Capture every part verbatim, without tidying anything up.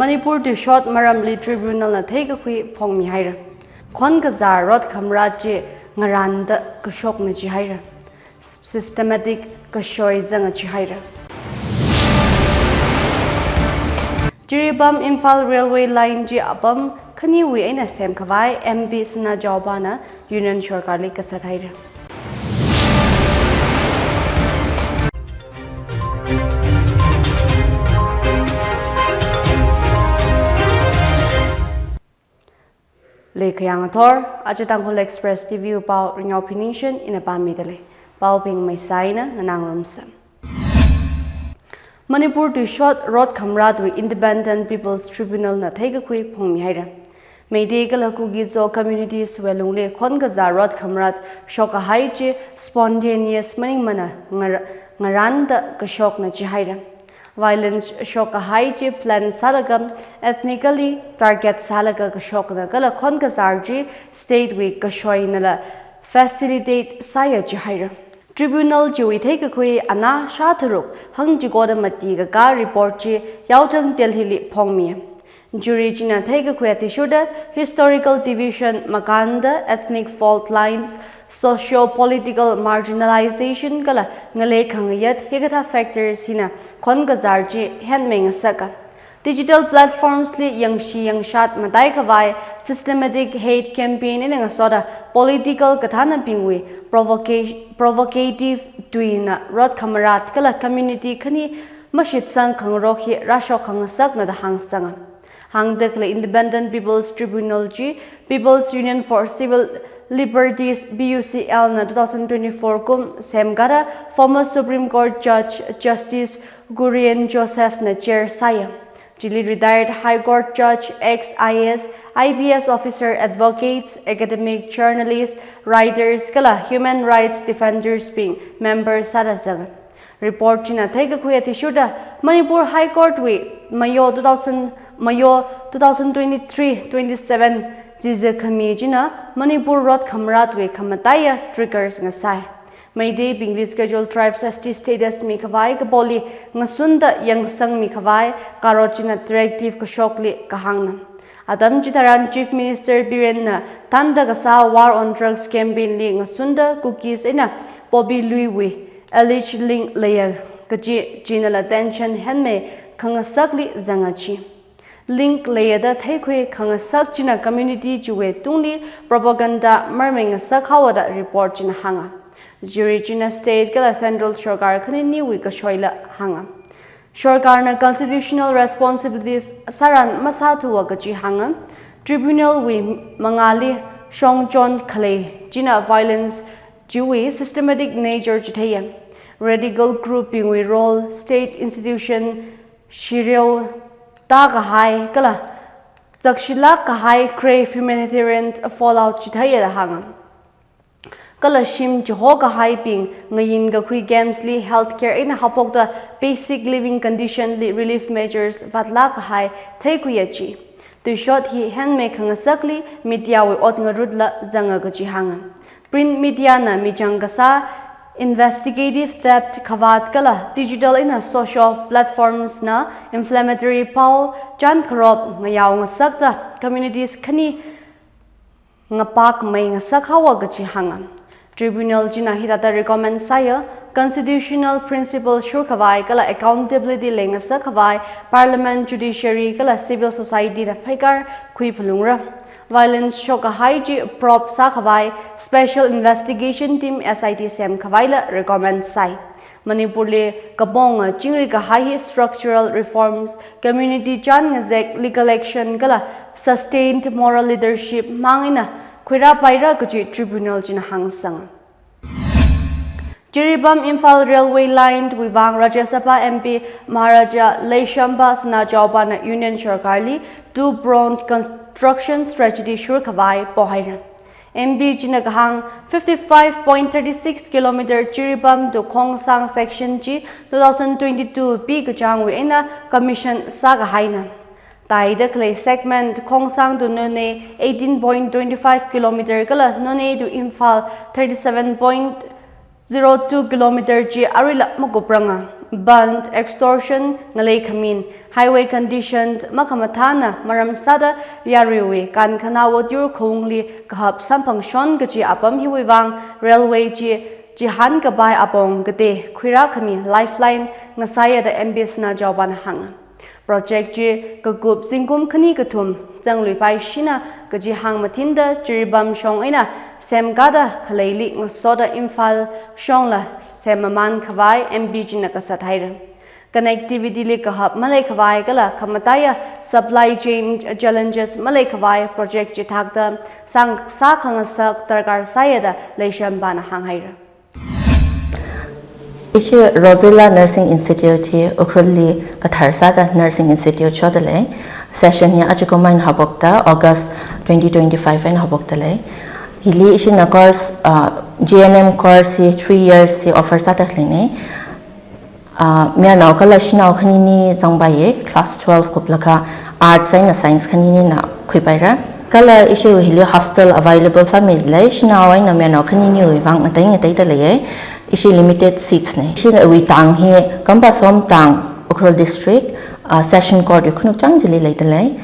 Manipur tuishot maramli tribunal na theikakhui phongmihaira. Khon kazar rot khamrat chi ngaranda kashokna jihaira. Systematic kashoi zanga jihaira. Jiribam Imphal Railway Line chi apam khaniwui eina semkhavai M P Sana Jaoba na Union Sorkar li kasat haira. Leikayang athor, aja Tangkhul Express T V wui pao Ringao Phiningshen ina pāmida lei. Paobing maisai na nganang rumsa. Manipur tuishot rot khamrat wui Independent People's Tribunal na theikakhui phongmihaira. Meitei kala Kuki-Zo communities wui lungli khon kazar rot khamrat shokkahai chi spontaneous maningmana ngar-, ngaranda kashokna jihaira. Violence shokkahai chi plan sālaga, ethnically target sālaga kashokna kala khon kazar chi state wui kashoinala facilitate sāya jihaira. Tribunal chiwui theikakhui ana shātharuk hangchikoda mati kaka report chi yaotang Delhi li phongmi. Jury china theikakhui athishurda historical division makānda ethnic fault lines, socio-political marginalization kala ngalei khangayat hikathā factors hina khon kazar chi henmei ngasaka. Digital platforms li yangshi yangshat mataikhavai systematic hate campaign eina ngasoda political kathānabingwui provoca-, provocative tuina rot khamrat kala community khani mashitsang khangarok hi rāshok khangasakna da hāngsanga. Hāngda khalei Independent People's Tribunal chi People's Union for Civil Liberties, P U C L na two thousand twenty-four kum semkada former Supreme Court Judge Justice Kurian Joseph na chair sāya. Chili retired High Court Judge, ex I A S, I P S officer, advocates, academic, journalists, writers kala human rights defenders bing member sāda zanga. Report china theikakhui athishurda Manipur High Court wui Mayo two thousand, Mayo two thousand twenty-three twenty-seven chiza khami china Manipur rot khamrat wui khamataiya triggers ngasai. Meiteibingli Scheduled Tribes S T status mikhavai kapoli ngasunda yangsang mikhavai karot china directive kashokli kahāngna. Atam chitharan Chief Minister Biren na thānda kasā War on Drugs campaign li ngasunda Kukis eina Bobby Lui wui alleged link leiya kaji chinala tension henmei khangasakli zanga chi. Link leiya da theikhui khangasak china community chiwui tungli propaganda marmei ngasak haowa da report china hānga. Jury china state kala central sorkar khaniniwui kashoila hānga. Sorkarna constitutional responsibilities sāran masāthuwa kaji hānga. Tribunal wui mangāli shongchon khalei china violence chiwui systematic nature chitheiya. Radical group bingwui role, state institution shireo tākahai kala zakshilāk kahai grave humanitarian fallout chitheiya da hānga. Kala shim chihokahaibing ngayin kakhui camps li healthcare eina haophokta basic living condition li relief measures vātlāk kahai theikhuiya chi. Tuishot hi henmei khangasakli media wui ot ngarutla zanga kaji hānga. Print media na michang kasā investigative theft khavāt kala digital eina social platforms na inflammatory pao chān kharop ngayao ngasakta communities khani ngapakmei ngasak haowa kaji hānga. Tribunal china hithāda recommend sāya, constitutional principle shurkhavai kala accountability leingasak khavai parliament, judiciary kala civil society na pheikar khuiphalungra. Violence shokkahai chi probe sākhavai special investigation team, S I T semkhavaila recommend sāi. Manipurli kaponga chingri kahai hi structural reforms, community chān ngazek, legal action kala sustained moral leadership mang eina khuirāpaira kaji tribunal china hāngsanga. Jiribam Imphal Railway Line wui vang Rajya Sabha M P Maharaja Leishemba Sanajaoba na Union Sorkar li two-pronged construction strategy shurkhavai pohaira. M P china kahāng fifty-five point three six kilometer Jiribam to Khongsang section chi two thousand twenty-two pi kachāngwui eina commission sākahaina. Taida khalei segment Khongsang to Noney eighteen point twenty-five kilometer kala Noney to Imphal thirty-seven point zero two kilometer chi aruila makupranga. bond, extortion, ngalei khamin, highway condition makhamathāna maram sāda yaruiwui kankhanā otyur khaungli kahap samphangshon kaji apam hiwui vang railway chi chihān kapai apong katei khuirā khami lifeline ngasāya da M P Sanajaopan hānga. Project chi kakup zingkum khani kathum zangluipaishina kaji hāngmathinda Jiribam shong eina semkāda khaleili ngasoda Imphal shongla semmamān khavai M P china kasat haira. Connectivity li kahap malei khavai kala khamataiya supply chain challenges malei khavai project chithākta sang sākhangasak darkar sāya da Leishampana hānghaira. Ishi Rosella Nursing Institute hi Ukhrulli kathar sāda Nursing Institute shodalei. Session hi achukum eina haophoktā, August twenty twenty-five eina haophoktā lei. Hili ishina course, uh, G N M course hi three years hi offer sāda leina. Uh, mayarnao kala shanao khanini zangpaiya, class twelve kuplaga arts eina science khaninina khuipaira. Kala ishi hili hostel available sāmilei, shanao eina mayarnao khaniniwui vang ngatei ngateida leiya. Ishi limited seats na. Ishiwui tang hi Kampasom tang, Ukhrul district, uh, Session Court wui khanukchang chili leidalei.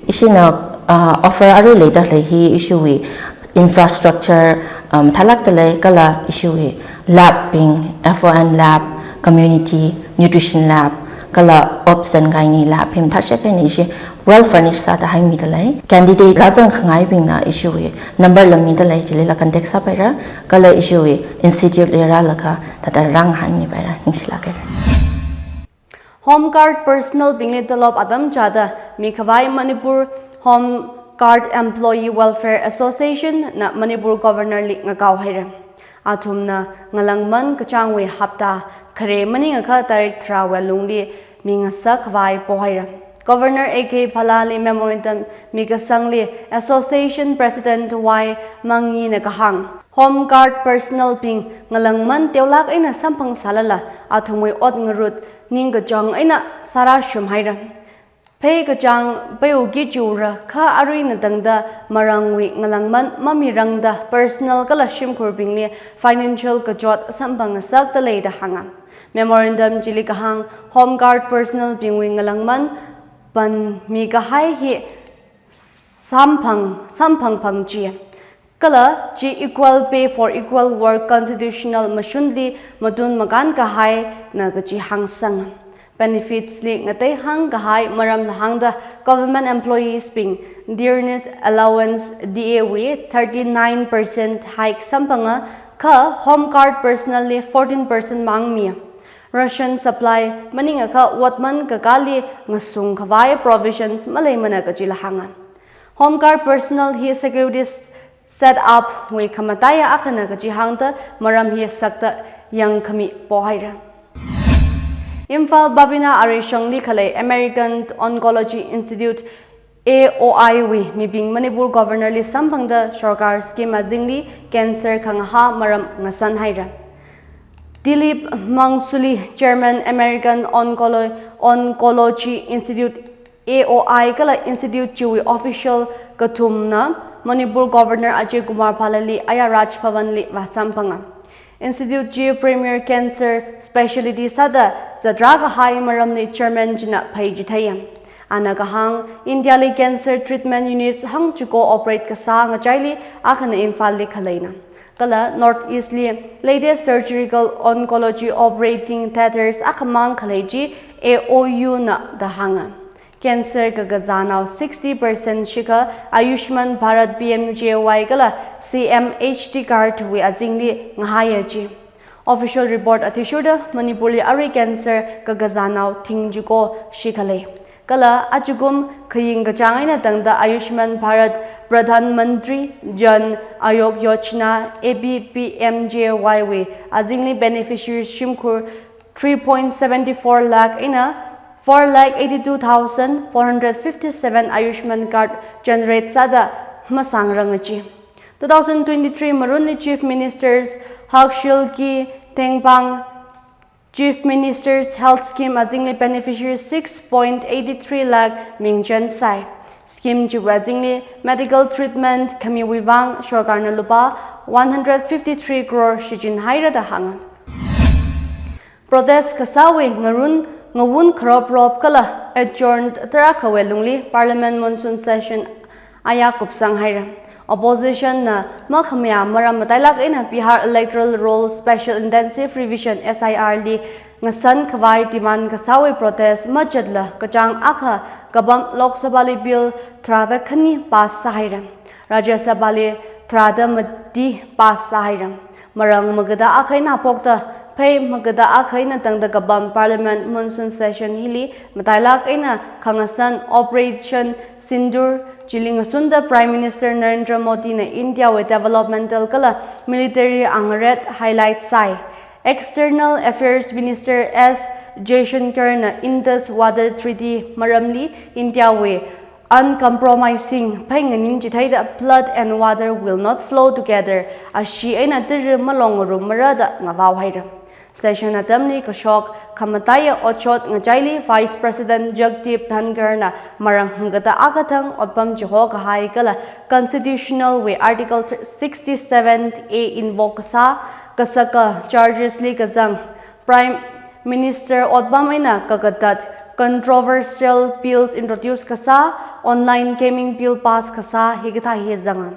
Ishina, uh, offer arui leida lei hi ishiwui infrastructure, um, mathālākda lei kala ishiwui lab bing, F O N lab, community nutrition lab, kala obs and gynae lab hi mathāshek eina ishi well furnished sāda haimida lei. Candidate rāzang khangaibingna ishiwui number la mida lei, chilila contact sāpaira, kala ishiwui institute li rālaga thāda rāngahānmipaira, ningshilāk haira. Home Guard personnel bingli tolop atam chāda mikhavai Manipur Home Guard Employee Welfare Association na Manipur Governor li ngakao haira. Athumna ngalāngman kachāngwui hapta khare maningakha tarik tharāwui alungli mingasak khavai pohaira. Governor A K Bhalla li memorandum mikasangli Association President Y Mangina kahāng, Home Guard personnel bing ngalāngman teolāk eina samphang sālala athumwui ot ngarut ningkachāng eina sārāshum haira. Phei kachāng phei uki chura kha aruina tangda marangwui ngalāngman mamirangda personnel kala shimkhurbingli financial kachot samphangngasakda lei da hānga. Memorandum chili kahāng, Home Guard personnel bingwui ngalāngman panmi kahai hi samphang, samphangphang chi. Kala chi equal pay for equal work constitutional mashunli matun makān kahaina kachi hāngsang. Benefits li ngateihāng kahai maramla hāngda government employees bing dearness allowance D A wui thirty-nine percent hike samphanga kha Home Guard personnel li fourteen percent māng miya. Ration supply maningakha otman kakāli ngasung khavai provisions maleimana kachila hānga. Home Guard personnel hi securities set up wui khamataiya akhana kachi hāngda maram hi sakta yangkhami pohaira. Imphal Babina Arishongli khalei American Oncology Institute, A O I wui mibing Manipur Governor li samphangda sorkar scheme azingli cancer khangahā maram ngasan haira. Dilip Mangsuli, Chairman American Oncolo-, Oncology Institute, A O I kala institute chiwui official kathumna Manipur Governor Ajay Kumar Bhalla li aya Raj Bhavan li vāsamphanga. Institute chi premier cancer specialty sāda zatrā kahai maramli chairman china pheichitheiya. Ana kahāng, India li cancer treatment units hangchiko operate kasā ngachaili akhana Imphal li khaleina. Kala North East li latest surgical oncology operating theatres akhamang khalei chi A O U na da hānga. Cancer kakazānao sixty percent shikha Ayushman Bharat P M J Y kala C M H D card wui azingli ngahaiya chi. Official report athishurda Manipur li arui cancer kakazānao thing chiko shikhalei. Kala achukum khaying kachāng eina tangda Ayushman Bharat Pradhan Mantri Jan Arogya Yojana, A B P M J Y wui azingli beneficiaries shimkhur three point seven four lakh eina four lakh eighty-two thousand four hundred fifty-seven Ayushman card generate sāda masāngranga chi. Two thousand twenty-three Marunli Chief Minister's Hakshil Ki Tengpang Chief Minister's Health Scheme azingli beneficiary six point eighty-three lakh mingchen sai. Scheme chiwui azingli medical treatment khamiwui vang sorkarna lupā one hundred fifty-three crore shichin haira da hānga. Protest kasāwui ngarun ngawun kharop rop kala adjourned tarākhawui lungli Parliament monsoon session aya kupsang haira. Opposition na makhamayā maram matailāk eina Bihar Electoral Roll Special Intensive Revision, S I R, li ngasan khavai demand kasāwui protest machatla kachāng akha kapam Lok Sabha li bill tharāda khani pass sāhaira. Rajya Sabha li tharāda mati pass sāhaira. Marang magada akha eina phokta, phei magada akha eina tangda kapam Parliament monsoon session hili matailāk eina khangasan Operation Sindoor chili ngasunda Prime Minister Narendra Modi na India wui developmental kala military angaret highlight sāi. External Affairs Minister S Jaishankar na Indus Water Treaty maramli India wui uncompromising phei nganing chitheida "Blood and water will not flow together," ashi eina tiri malong ngarum mara da ngavao haira. Session atamli kashok khamataiya otshot ngachaili Vice President Jagdeep Dhankhar na marang hangkata akha thang otpam chiho kahai kala Constitutional wui Article sixty-seven A invoke kasā kasaka charges li kazang Prime Minister otpam eina kakatat controversial bills introduce kasā, online gaming bill pass kasā hikathā hi zanga.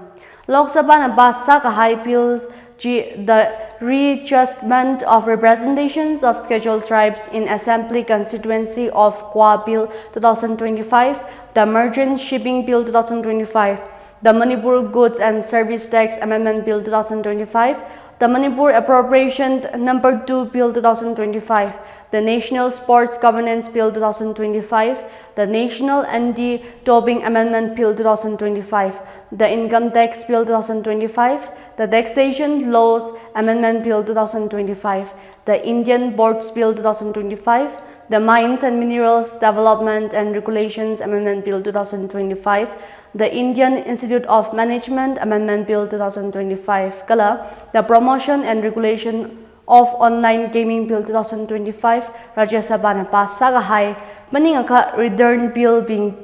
Lok Sabha na pass sākahai bills chi the Readjustment of Representations of Scheduled Tribes in Assembly Constituency of Kwa Bill two thousand twenty-five, the Merchant Shipping Bill two thousand twenty-five, the Manipur Goods and Service Tax Amendment Bill two thousand twenty-five, the Manipur Appropriation Number two Bill two thousand twenty-five, the National Sports Governance Bill two thousand twenty-five, the National Anti-Doping Amendment Bill two thousand twenty-five, the Income Tax Bill two thousand twenty-five, the Taxation Laws Amendment Bill two thousand twenty-five, the Indian Ports Bill two thousand twenty-five, the Mines and Minerals Development and Regulations Amendment Bill two thousand twenty-five, the Indian Institute of Management Amendment Bill two thousand twenty-five, kala the Promotion and Regulation of Online Gaming Bill two thousand twenty-five Rajya Sabha na pass sākahai maningakha Return Bill bing,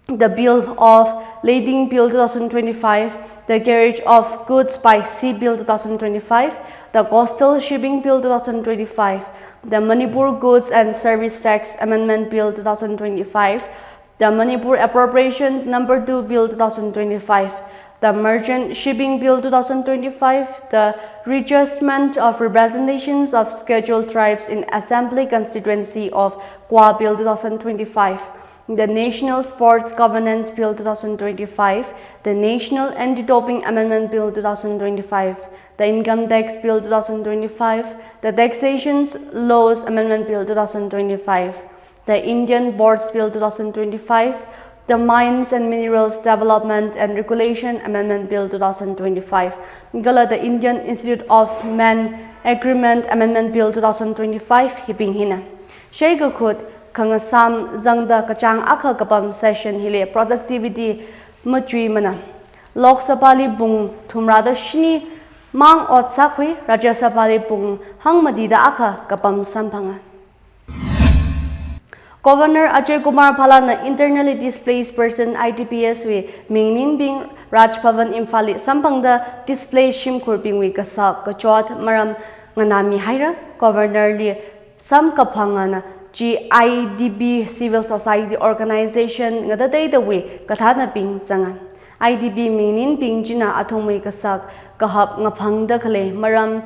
the Bill of Lading Bill two thousand twenty-five, the Carriage of Goods by Sea Bill two thousand twenty-five, the Coastal Shipping Bill two thousand twenty-five, the Manipur Goods and Service Tax Amendment Bill two thousand twenty-five, the Manipur Appropriation Number two Bill two thousand twenty-five, the Merchant Shipping Bill two thousand twenty-five, the Readjustment of Representations of Scheduled Tribes in Assembly Constituency of Kwa Bill two thousand twenty-five, the National Sports Governance Bill two thousand twenty-five, the National Anti-Doping Amendment Bill two thousand twenty-five, the Income Tax Bill two thousand twenty-five, the Taxation Laws Amendment Bill two thousand twenty-five, the Indian Ports Bill two thousand twenty-five, the Mines and Minerals Development and Regulation Amendment Bill two thousand twenty-five, kala the Indian Institute of Man Agreement Amendment Bill two thousand twenty-five hibing hina. Shei kakhut khangasam zangda kachāng akha kapam session hili productivity machuimana. Lok Sabha li pung thumrada shini mang ot sākhui, Rajya Sabha li pung hangmatida akha kapam samphanga. Governor Ajay Kumar Bhalla na Internally Displaced Person, I D Ps wui mingninbing Raj Bhavan Imphal li samphangda displaced shimkhurbingwui kasak kachot maram nganāmi haira. Governor li samkaphangana chi I D P civil society organization ngatateidawui kathānabing zanga. I D P mingninbing china athumwui kasak kahap ngaphangda khalei maram,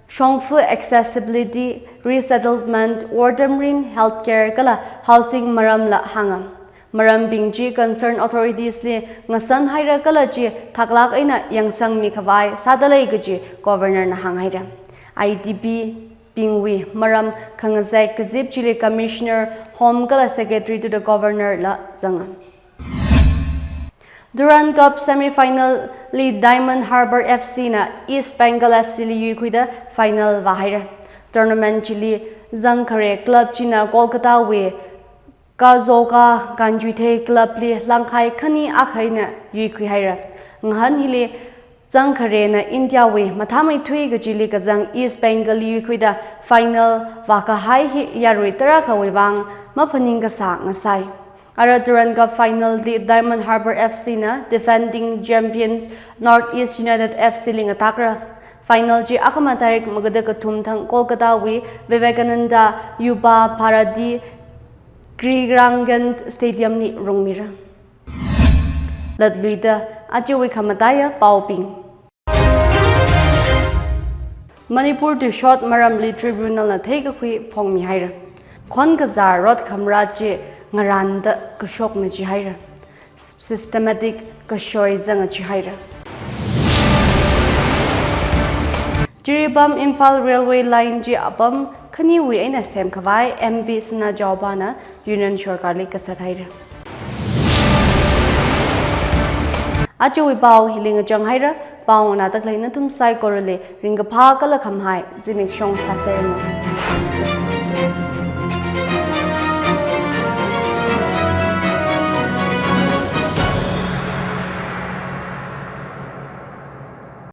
shongfa accessibility, resettlement, wortamrin, healthcare kala housing maramla hānga. Marambing chi concerned authorities li ngasan haira kala chi thaklāk eina yangsangmi khavai sāda lei kaji Governor na hānghaira. I D P bingwui maram khangazek kazip chili Commissioner Home kala Secretary to the Governor la zanga. Durand Cup semi-final li Diamond Harbour F C na East Bengal F C li yuikhuida final vāhaira. Tournament chili zangkhare club china Kolkata wui Kazoka Kanjuithe club li langkhai khani akha eina yuikhui haira. Ngahān hili zangkharena India wui mathāmeithui kachili kazang East Bengal li yuikhuida final vākahai hi yarui tarākhawui vang maphaning kasā ngasai. Ara Durand Cup final li Diamond Harbour F C na defending champions North East United F C li ngatakra. Final chi akhama tarik magada kathum thang Kolkata wui Vivekananda Yuva Bharati Krirangan Stadium li rungmira. Latluida ajawui khamataiya paobing. Manipur tuishot maramli tribunal na theikakhui phongmi haira. Khon kazā road khamra chi ngaranda kashokna jihaira. Systematic kashoi zanga jihaira. Jiribam Imphal Railway Line chi apam khaniwui eina semkhavai M P Sanajaoba na Union Sorkar li kasat haira. Ajawui pao hili ngachang haira, pao nganāda khalei nathum saikorali ringkaphā kala khamahai zimiksho sāseranu.